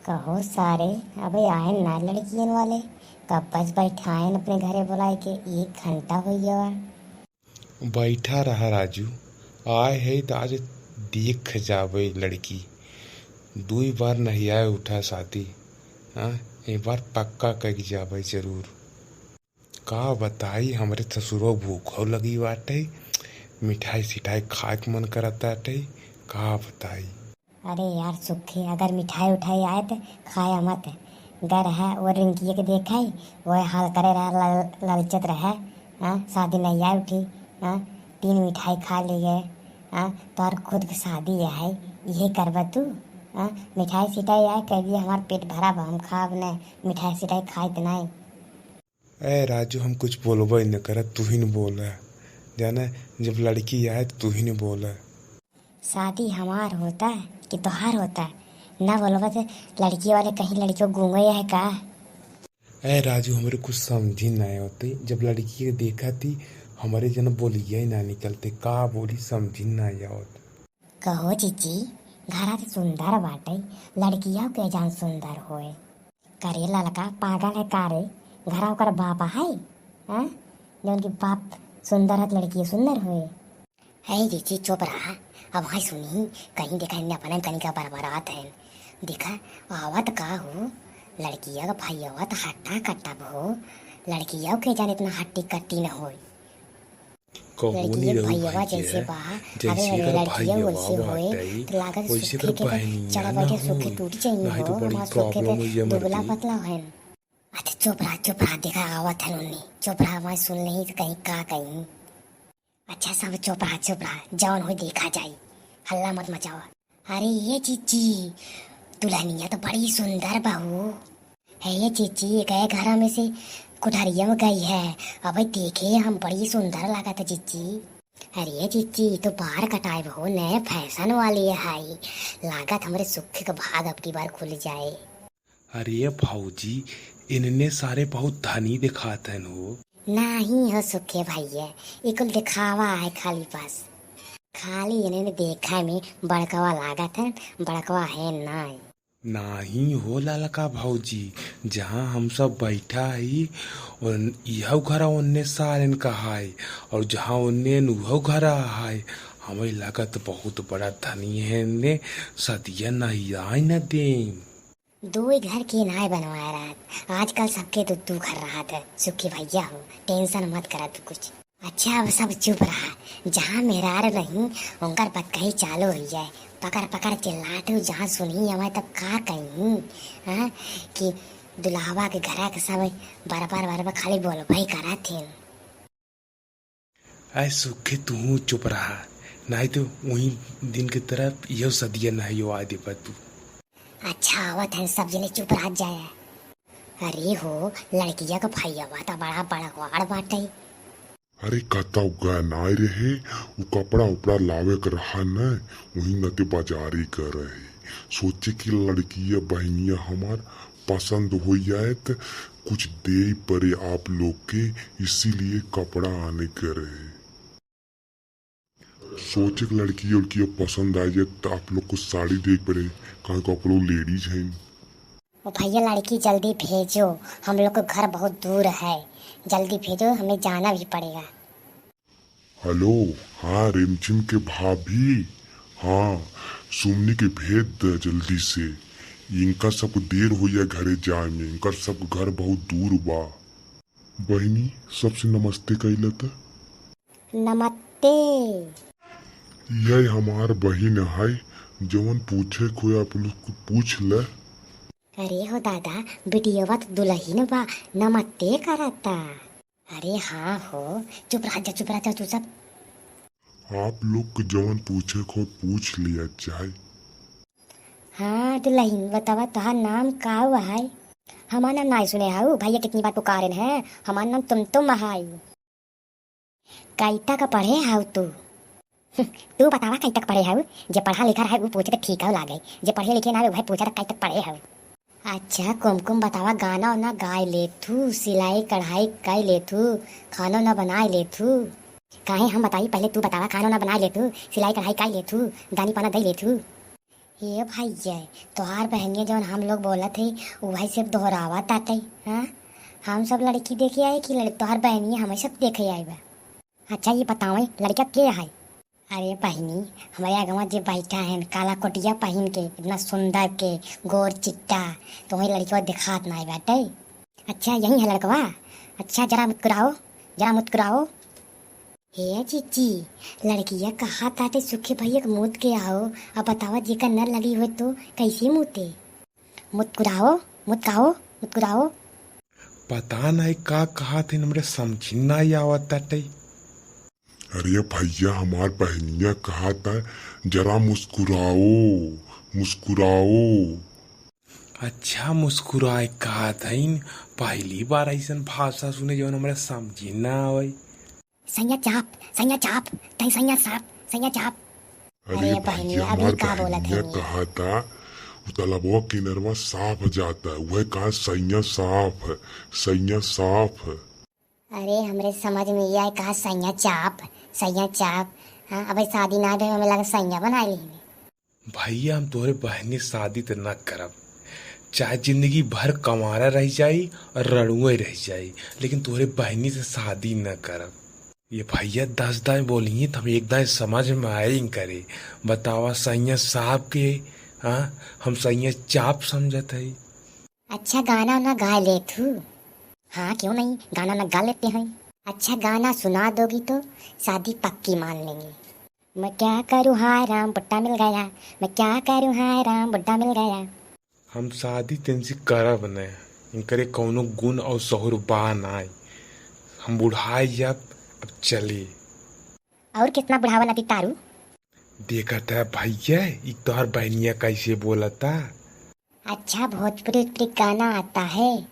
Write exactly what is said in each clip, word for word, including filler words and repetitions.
कहो सारे, अबे आएन ना लड़कियन वाले, कब्बस बैठाएन अपने घरे बुलाए के, एक घंटा होइ गवा। बैठा रहा राजू, आए है त आज देख जाबे लड़की। दुई बार नहीं आए उठा शादी, हाँ, एक बार पक्का कइके जाबे जरूर। का बताई, हमरे ससुरो भूखो लगी बाटे, मिठाई सिठाई खाए के मन करत बाटे, का बताई। अरे यार सुखी, अगर मिठाई उठाई आए त खाया मत। गर है वो रिंकिया के देखाई, वो हाल करे रहा, लल-, ललचत रहे। हाँ, शादी नहीं आए उठी। हाँ, तीन मिठाई खा लिए। हाँ, तोर खुद के शादी है, इहे करबा तू? हाँ, मिठाई सिठाई आए कह दिए हमार पेट भरा बा, हम खाब न, मिठाई सिठाई खाइत नहीं। ए राजू, हम कुछ बोलबे न करत, तू ही न बोल। जाने, जब लड़की आए त तू ही न बोल। शादी हमार होता कि तोहार होता? ना बोलबा त लड़की वाले कहीं लड़कियों गूंगे है का? ए राजू, हमरे कुछ समझी ना आवत, जब लड़की के देखा थी हमरे जन बोलिया ही ना निकलते, का बोली समझी ना आवत। कहो जीजी, घरा त सुंदर बाटे, लड़किया के जान सुंदर होए। करे ललका पागल है का रे? घरा ओकर बाप है, हैं? जौन की बाप सुंदर है त लड़की सुंदर होए। ए जीजी चुप रहा, अब वहाँ सुनी, कहीं देखा इन्ने अपने कनिका बरबरात हैं। देखा, आवत का हो, लड़किया का भाई आवत हट्टा कट्टा हो, लड़किया के जान इतना हट्टी कट्टी न होई। कहो लड़की नहीं के रहू भैया भाई जैसे है, बा, जैसे अरे अगर लड़किया भाई वैसे होए, बाटे, तो लागत वैसे सुखे अगर के तो बहनिया चढ़ा ना बैठे सुखे होई, टूट जाई नहीं तो हो, बड़ी हमार सुखे problem तो हो जाए दुबला मर्दी। पतला है। अच्छा चुप रहा, चुप रहा, देखा आवत है उन्नी, चुप रहा, मैं सुन नहीं तो कहीं का कहीं। अच्छा सब चुप रहा, चुप रहा, जौन होई देखा जाई, हल्ला मत मचावा। अरे ये जीजी, दुल्हनिया तो बड़ी सुंदर बहू है। ये जीजी, गए घरा में से कुठरिया में गई है। अबे देखे हम, बड़ी सुंदर लागत है जीजी। अरे ये जीजी, ई तो बार कटाए बहू, नए fashion वाली है। लागत हमरे सुख के भाग अब की बार खुल जाए। अरे भौजी, इनने सारे बहुत धनी दिखात हन हो। नाही हो सुखे भैया, ई कुल दिखावा है खाली बस। खाली इन्हें देखा में बड़कवा लागत है, बड़कवा है नाई। नाही हो ललका भौजी, जहाँ हम सब बैठा ही, उन-, इहौ घरा ओन्ने सारन का है, और जहाँ ओन्ने उहौ घरा है। हमें लागत बहुत बड़ा धनी है, ने सदिया नहीं आए न दें। दुई घर के नाय बनवाए रहत, आजकल सबके दू दू घर रहत है। सुखी भैया हो, tension मत करा तू कुछ। अच्छा, अब सब चुप रहा, जहाँ मेहरारू रही, उनकर बतकही चालू हुई जाए। पकड़ पकड़ चिल्लात हूँ, जहाँ सुनी हमें तब का कही, हाँ, कि दुल्हवा के घर के सब बरबर बरबर खाली बोलबे करत हैं। ऐ सुखे, तू चुप रहा, नहीं तो वही दिन की तरह यह सदिया नहीं हो आए देबा तू। अच्छा, आवत हैं, सब जने चुप रह जाए। अरे हो, लड़किया का भैया तो बड़ा बड़कवाड़ बाटे। अरे, कतौ गए नाय रहे, उ कपड़ा उपड़ा लावे के रहा न, वही नाते बाजारे गए रहे। सोचे कि लड़किया बहनिया हमार पसंद हो जाए त कुछ दे पड़े आप लोग के, इसीलिए कपड़ा आने के रहे। सोचे कि लड़की उड़की पसंद आ जाए त आप लोग को साड़ी दे पड़े, काहे कि आप लोग ladies हैं। ओ भैया, लड़की जल्दी भेजो, हम लोग के घर बहुत दूर है, जल्दी भेजो, हमें जाना भी पड़ेगा। Hello, हाँ, रिमझिम के भाभी, हाँ, सुमनी के भेज द जल्दी से, इनका सबको देर हो जाए घरे जाए में, इनका सबको घर बहुत दूर बा। बहिनी, सबसे नमस्ते कइला त। नमस्ते। यह हमार बहिन है, जवन पूछे को आप लोग को पूछ ले। अरे हो दादा, बिटियवा तो दुलहिन बा, नमस्ते करता। अरे हाँ हो, चुप रह जा, चुप रह जा तू सब। आप लोग के जवन पूछे को पूछ लिया जाए। हाँ दुलहिन, बतावा तोहार नाम का हुआ है? हमार नाम नाई सुने हाउ, भैया कितनी बार पुकारेन है, हमार नाम तुमतुम है। कई तक पढ़े हाउ तू? तू बतावा कई तक पढ़े हाउ? जे पढ़ा लिखा रहे उ पूछे त ठीक हाउ लागे, जे पढ़े लिखे ना रहे उहे पूछे त कई तक पढ़े हाउ? अच्छा कुमकुम बतावा, गाना उना गाय लेथू, सिलाई कढ़ाई कई लेथू, खाना उना बनाए लेथू? काहे हम बताई, पहले तू बतावा, खाना उना बनाए लेथू, सिलाई कढ़ाई कई लेथू, दानी पाना दई लेथू? ए भइया, तोहार बहनिया जौन हम लोग बोलत हई, उहइ सिर्फ दोहरावत आटइ, हाँ? हम सब लड़की देखे आए कि लड़-, तोहार बहनिया हमइ सब देखे आए बा? अच्छा, ये बतावइ, लड़का के है? अरे बहिनी, हमरे अगवा जे बैठा है, काला कोटिया पहिन के, इतना सुंदर के, गोर चिट्टा, तोहइ लड़कवा देखात नाहीं बाटइ। अच्छा, यही है लड़कवा? अच्छा, जरा मुस्कुराओ, जरा मुस्कुराओ। हे जीजी, लड़किया कहत आटइ सुखे भइया के मूत के आओ। अब बतावा, जेकर नर लगी होइ तो कइसे मूते? मुस्कुराओ, मुस्काओ, मुस्कुराओ। पता नाहीं का कहत हइन, हमरे समझी नाहीं आवत आटइ। अरे भइया, हमार बहनिया कहत है, जरा मुस्कुराओ, मुस्कुराओ। अच्छा, मुस्कुराए कहत हइन, पहली बार अइसन भाषा सुने जौन हमरा समझी ना आवइ। सइयाँ चाप, सइयाँ चाप, तइ सइयाँ साफ, सइयाँ चाप। अरे अरे बहिनी, भइया, अभी हमार का बोलत बहनिया हइनी? कहत है, उ तलबवा किनरवा साफ जाता है, उहइ कहा सइयाँ साफ, सइयाँ साफ। अरे, हमरे समझ में यह कहा सइयाँ चाप, सइयाँ चाप। हाँ, अबइ शादी ना भे, हमें लगा सइयाँ बनाइ लिहिन। भइया, हम तोहरे बहिनी शादी त न करब, चाहे जिंदगी भर कंवारा रहि जाई और रड़ुए रहि जाई, लेकिन तोहरे बहिनी से शादी न करब। ये भइया दस दाएँ बोलिहीं त हम एक दाएँ समझ में आइन करे। बतावा, सइयाँ साहब के, हाँ, हम सइयाँ चाप समझत हई। अच्छा, गाना ना गा लेथू? हाँ, क्यों नहीं, गाना ना गा लेते हैं। अच्छा, गाना सुना दोगी तो शादी पक्की मान लेंगे। मैं क्या करूँ हाय राम, बुड्ढा मिल गया। मैं क्या करूँ हाय राम, बुड्ढा मिल गया। हम शादी तेनसे करब न, इनकरे कउनो गुन और सहूर बा नाय। हम बुढ़ाइ जाब, अब चली। और कितना बुढ़ावा नाती तारू? देखत है भइया, ई तोहर बहनिया कइसे बोलता। अच्छा, भोजपुरी, भोजपुरी गाना आता है?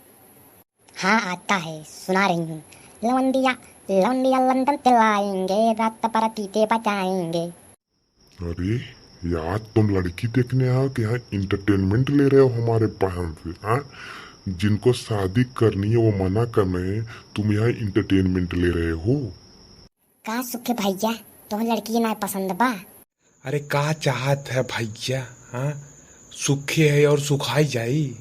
हाँ, आता है, सुना रही हूँ। लवंडिया, लवंडिया लंदन से लाएंगे, रात पर तीते बजाएंगे। अरे यार, तुम लड़की देखने आओ कि यहाँ entertainment ले रहे हो हमारे बहन से, हाँ? जिनको शादी करनी है वो मना कर रहे हैं, तुम यहाँ entertainment ले रहे हो। का सुखे भइया, तोहन लड़की ना पसंद बा? अरे का चाहत है भइया, हाँ? सुखे है और सुखाई जाई।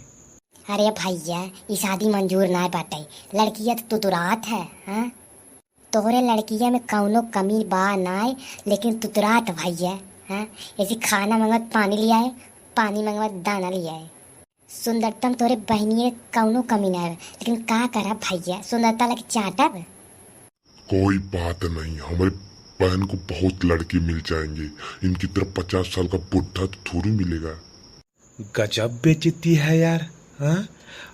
अरे भइया, ई शादी मंजूर ना बाटे, लड़किया तो तुतुरात है, हाँ? तोहरे लड़किया में कउनो कमी बा नाय, लेकिन तुतुरात भइया, हाँ? जैसे खाना मंगत पानी लियाए, पानी मंगत दाना लियाए। सुंदरता में तोहरे बहनिये कउनो कमी ना है, लेकिन का करब भइया, सुंदरता लगे चाटब। कोई बात नहीं, हमारे बहन को बहुत लड़के मिल जाएंगे। इनकी तरह पचास साल का बुढ़ा तो थोड़ी मिलेगा। गजब बेइज्जती है यार, हाँ?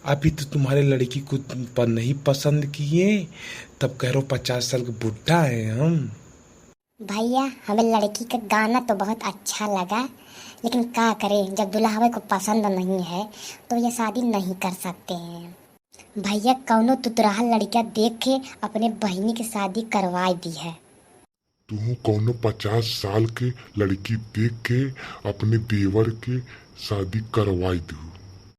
अभी तो तुम्हारे लड़की को पर नहीं पसंद किए, तब कह रहे हो पचास साल का बुढ़ा है हम। भइया, हमें लड़की का गाना तो बहुत अच्छा लगा, लेकिन का करें, जब दुल्हावे को पसंद नहीं है, तो ये शादी नहीं कर सकते हैं। भइया, कउनो तुतुराह लड़किया देख के अपने बहिनी के शादी करवाए दी है। तुहू कउनो पचास साल के लड़की देख के अपने देवर के शादी करवाए दू।